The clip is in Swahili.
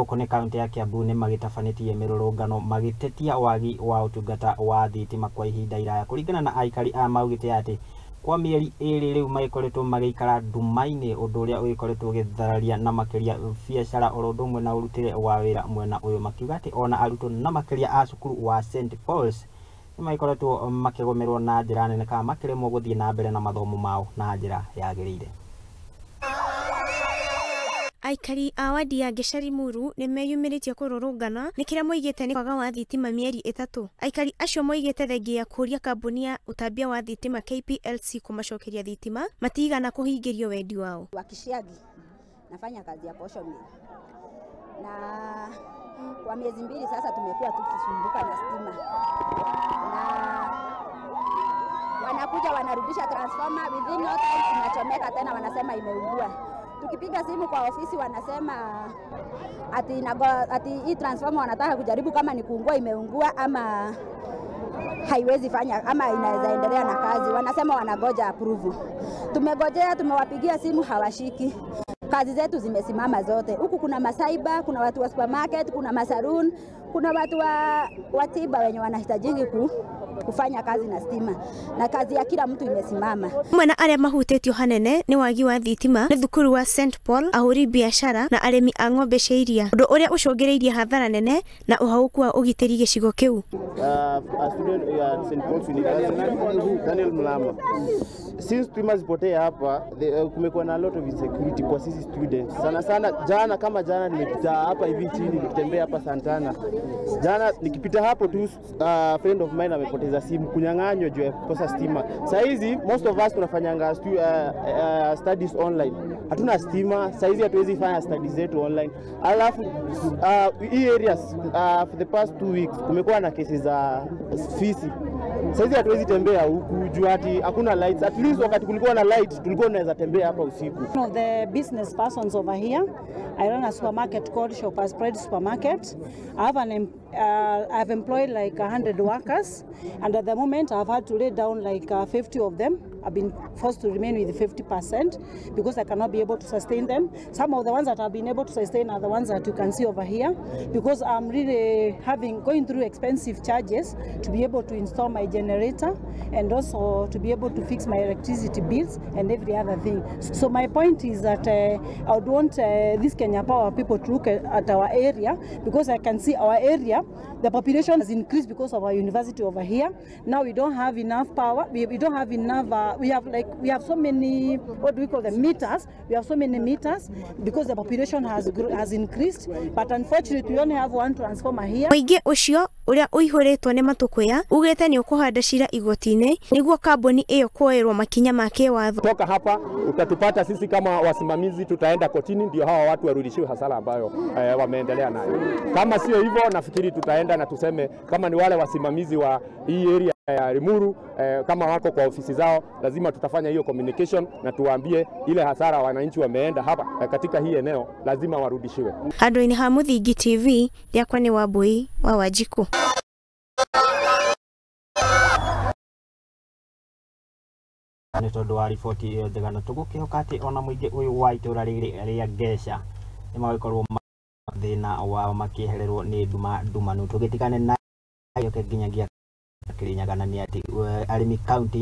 Gũkũ nĩ kaunti ya Kiambu nĩ magĩtabanĩtie mĩrũrũngano magĩtetia wagi wa ũtungata wa thitima kwa ihinda iraya. Kũringana na aikari a maugĩte atĩ kwa mĩeri 2 rĩu magĩkoretwo magĩikara nduma-inĩ, ũndũ ũrĩa ũgĩkoretwo ũgĩthararia na makĩria biacara oro ũndũ ũmwe na ũrutĩre wa wĩra mwena ũyũ. Makiuga atĩ ona arutwo na makĩria a cukuru wa St Paul's nĩ magĩkoretwo makĩgũmĩrwo na njĩra nene kana makĩremwo gũthiĩ na mbere na mathomo mao na njĩra yagĩrĩire. Aikari a wadi ya Ngeca Limuru nĩ meyumĩrĩtie kũrũrũngana nĩ kĩrĩa moigĩte nĩ kwaga wa thitima mĩeri 3. Aikari acio moigĩte thengia ya kũũria kambuni ya ũtambia wa thitima KPLC kũmacokeria thitima matigana kũhingĩrio wendi wao. Wakishiagi nafanya kazi ya posho mill, na kwa miezi 2 sasa tumekuwa tukisumbuka na stima, na wanakuja wanarudisha transformer within no time inachomeka tena, wanasema imeungua. Tukipiga simu kwa ofisi wanasema ati hii transformer wanataka kujaribu kama ni kuungua imeungua ama haiwezi fanya ama inaweza endelea na kazi. Wanasema wanagoja approve. Tumegojea, tumewapigia simu hawashiki. Kazi zetu zimesimama zote. Huku kuna masaiba, kuna watu wa supermarket, kuna masarun, kuna watu wa tiba wenye wanahitaji kufanya kazi na stima, na kazi ya kila mtu imesimama. Mwana arĩa mahutĩtio hanene nĩ wagi wa thitima nĩ thukuru wa St Paul, ahũri biacara na arĩmi a ng'ombe cia iria, ũndũ ũrĩa ũcũngĩrĩirie hathara nene na ũhaũku wa ũgitĩri gĩcigo kĩu. A student at St Paul's University, Daniel Mlama. Since stima zipotea hapa, kumekuwa na a lot of insecurity kwa sisi students. Sana sana jana, kama jana nimepita hapa hivi chini nikitembea hapa Santana. Jana nikipita hapo tu friend of mine amepoteza simu, kunyang'anywa juu ya kukosa stima. Saa hizi most of us tunafanyanga studies online. Hatuna stima, saa hizi hatuwezi fanya studies zetu online. Alafu hii areas for the past 2 weeks kumekuwa na cases za fisi. Saa hizi hatuwezi tembea huku juu ati hakuna lights. At least wakati kulikuwa na light tulikuwa tunaweza tembea hapa usiku. One of the business persons over here, I run a supermarket called Shoppers Pride Supermarket. I've employed like 100 workers, and at the moment I've had to lay down like 50 of them. I've been forced to remain with 50% because I cannot be able to sustain them. Some of the ones that I've been able to sustain are the ones that you can see over here, because I'm really going through expensive charges to be able to install my generator and also to be able to fix my electricity bills and every other thing. So my point is that I would want this Kenya Power people to look at our area, because I can see our area, the population has increased because of our university over here. Now we don't have enough power. We don't have enough. We have so many, what do we call them, meters. We have so many meters because the population has increased, but unfortunately we only have one transformer here. Mũingĩ ũcio ũrĩa ũihũrĩtwo nĩ matũkũya ugĩte nĩ ũkũhanda cira igoti-inĩ nĩguo kambuni ĩyo kuoerwo makinya ma kĩwatho. Toka hapa utatupata sisi kama wasimamizi, tutaenda kotini ndio hawa watu warudishiwe hasara ambayo wameendelea nayo. Kama sio hivyo, nafikiri tutaenda na tuseme kama ni wale wasimamizi wa hii area ya Limuru, kama wako kwa ofisi zao, lazima tutafanya hiyo communication na tuwaambie ile hasara wananchi wameenda hapa katika hii eneo lazima warudishiwe. Handũ-inĩ ha Mũthingi TV, rĩakwa nĩ Wambui wa Wanjikũ. Nĩ tondũ wa riboti ĩyo njega, na tũgũkĩhoka atĩ ona mũingĩ ũyũ wa itũũra rĩrĩ rĩa Ngeca nĩ magĩkorwo thĩna wao makĩehererwo nĩ nduma ndumanu. Tũgĩtigane na yoke nginyagia Kirinyaga, na nĩ atĩ arĩmi kaunti